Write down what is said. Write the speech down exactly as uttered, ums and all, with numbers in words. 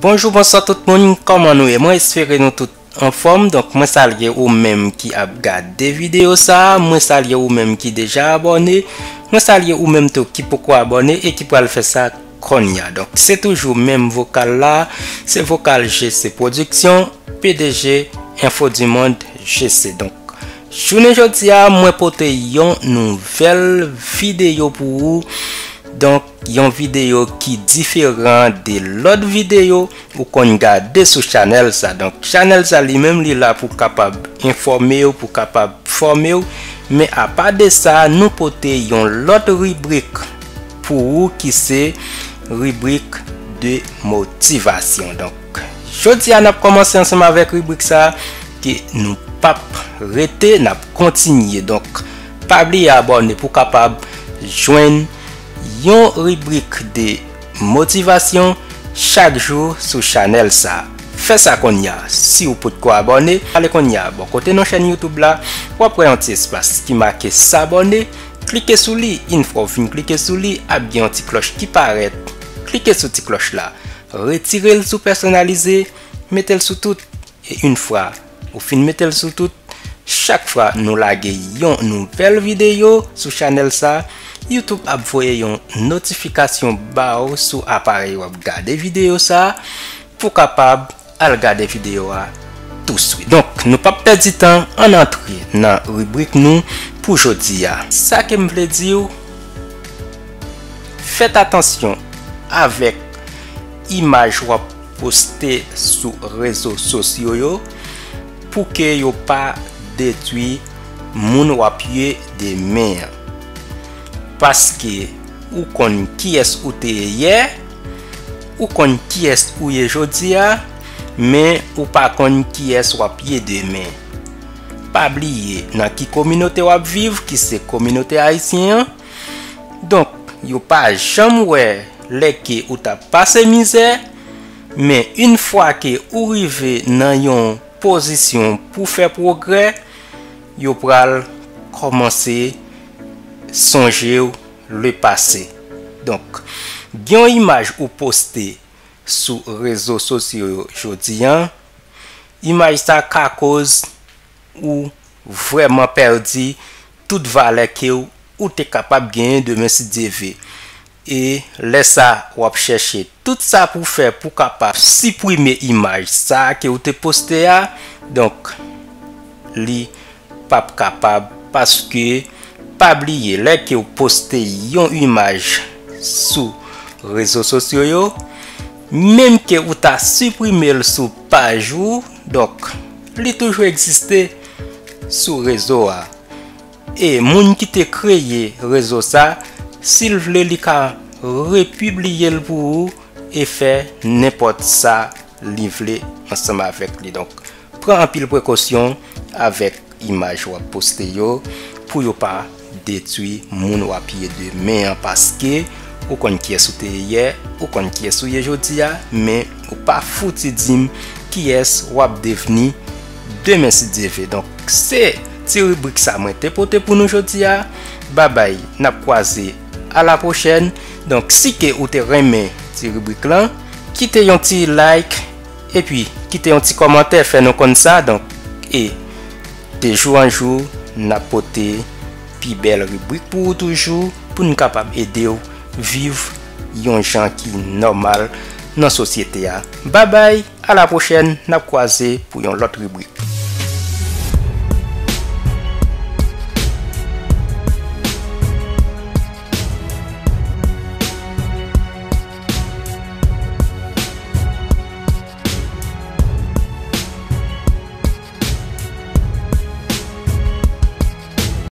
Bonjou, bonswa tout moun, kòman nou ye? Mwen espere nou tout anfòm. Donk, mwen salye ou menm ki ap gade videyo sa a, mwen salye ou menm ki deja abòne, mwen salye ou menm tou ki poko abòne e ki pral fè sa kounye a. Donk, se toujou menm vokal la, se vokal G C Production, P D G Info du Monde G C. Donk, jounen jodi a, mwen pote yon nouvèl videyo pou ou. Donk, yon videyo ki diferan de lòt videyo ou konn gade sou chanèl sa. Donk, chanèl sa li menm li la pou kapab enfòme w, pou kapab fòme w. Men apa de sa, nou pote yon lòt ribrik pou ou ki se ribrik de motivasyon. Donk, jodi a n ap kòmanse ansanm avèk ribrik sa ke nou p ap rete, n ap kontinye. Donk, pa bliye abòne pou kapab jwenn yon ribrik de motivasyon chak jou sou chanèl sa. Fè sa kounye a. Si w potko abòne, ale kounye a bò kote nan chèn YouTube la, w ap wè yon ti espas ki make s'abonner. Klike sou li. Yon fwa w fin klike sou li, ap gen yon ti klòch ki parèt. Klike sou ti klòch la. Retire l sou pèsonalize, mete l sou tout. E yon fwa ou fin mete l sou tout, chak fwa nou lage yon nouvèl videyo sou chanèl sa, YouTube ap voye yon notifikasyon ba w sou aparèy w ap gade videyo sa pou kapab al gade videyo a touswit. Donk, nou p ap pèdi tan, ann antre nan ribrik nou pou jodi a. Sa ke m vle di w, fèt atansyon avèk imaj w ap poste sou rezo sosyo yo pou ke yo pa detwi moun w ap ye demen an. Paske ou konn kiyès ou te ye yè, ou konn kiyès ou ye jodi a, men ou pa konn kiyès w ap ye demen. Pa bliye nan ki kominote w ap viv, ki se kominote ayisyen an. Donk, yo pa janm wè lè ke ou t ap pase mizè, men yon fwa ke ou rive nan yon pozisyon pou fè pwogrè, yo pral kòmanse sonje w le pase. Donk, gen yon imaj ou poste sou rezo sosyo yo jodi a, imaj sa ka koz ou vrèman pèdi tout valè ke w, ou te kapab genyen demen si Dye ve. E lè sa, w ap chèche tout sa pou fè pou kapab siprime imaj sa ke w te poste a. Donk, li p ap kapab, paske pa bliye, lè ke w poste yon imaj sou rezo sosyo yo, menm ke ou ta siprime l sou paj ou, donk, li toujou egziste sou rezo a. E moun ki te kreye rezo sa, si l vle, li ka repibliye l pou ou e fè nenpòt sa li vle ansanm avèk li. Donk, pran anpil prekosyon avèk imaj w ap poste yo pou yo pa detwi moun w ap ye demen an, paske ou konn kiyès ou te ye yè, ou konn kiyès ou ye jodi a, men ou pa fouti di m kiyès w ap devni demen si Dye ve. Donk, se ti ribrik sa mwen te pote pou nou jodi a. Babay, n ap kwaze a la pwochèn. Donk, si ke ou te renmen ti ribrik lan, kite yon ti like, epi kite yon ti kòmantè, fè nou konn sa. Donk, e de jou an jou, n ap pote pi bèl ribrik pou ou toujou, pou n kapab ede w viv yon jan ki nòmal nan sosyete a. Babay, a la pwochèn, n ap kwaze pou yon lòt ribrik.